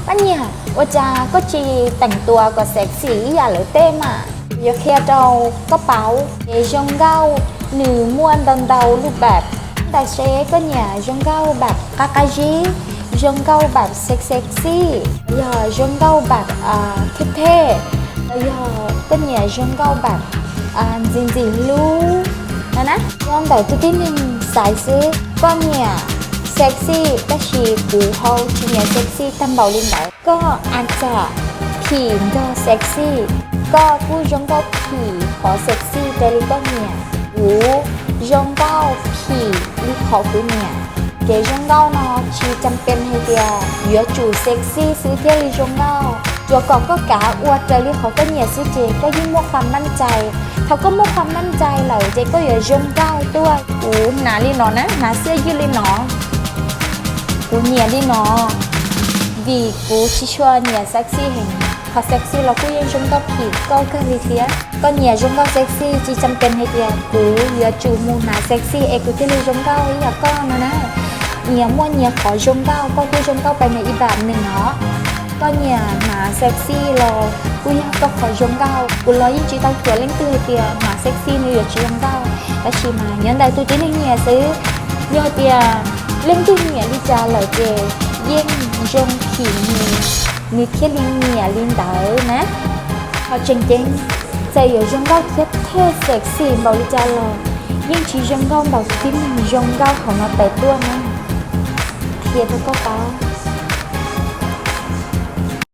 Koj nyiam, ua cas koj tsis teem tua kom sexy ib yam lawv tej mas? Yuav qhia rau koj paub, es zoo nkauj nws muaj ntau ntau lub pab. Ntawm seb koj nyiam zoo nkauj pab qab qab zib, zoo nkauj pab sexy sexy, yog zoo nkauj pab thej thej, los yog koj nyiam zoo nkauj pab ntxim ntxim hlub no na. Yog ntawm tus tib neeg xaiv xwb. Koj nyiam sexy, tab sis kuv ho tsis nyiam sexy tag npaum li ntawd. Koj a tsam phim nrog sexy, koj kuj zoo nkauj phim qhov sexy raws li koj nyiam. Kuv zoo nkauj phim li qhov kuv nyiam. Kev zoo nkauj no tsis cam pes hais tias yuav tsum sexy xwb thiaj li zoo nkauj, tsuav kom koj kav ua raws li qhov koj nyiam xwb ces koj yeej muaj qhua maj cai. Thaum koj muaj qhua maj cai lawm ces koj yuav zoo nkauj tuaj. Kuv hnav li no na, hnav xiab ywj li no, kuv nyiam li no, vim kuv tsis tshua nyiam sexy heev. Qhov sexy los kuj yeej zoo nkauj phim koj kawg li thiab. Koj nyiam zoo nkauj sexy tsis cam pes hais tias kuv yuav tsum mus hnav sexy es kuv thiaj li zoo nkauj ib yam koj no na. Nyias muaj nyias qhov zoo nkauj, koj kuj zoo nkauj pab nyias ib pab nws os. Koj nyiam hnav sexy los kuj yog koj qhov zoo nkauj. Kuv los yeej tsis tau thuam leej twg hais tias hnav sexy nws yuav tsis zoo nkauj, tab sis mas nyob ntawm tus tib neeg nyiam xwb. Yog tias leej twg nyiam li cas lawm ces yeej zoo phim nws, nws thiaj li nyiam li ntawd na. Qhov tseem ceeb, txawm yuav zoo nkauj thiab thej sexy npaum li cas los yeej tsis zoo nkauj npaum tus tib neeg zoo nkauj hauv no tawm tuaj na. Qhia rau koj paub.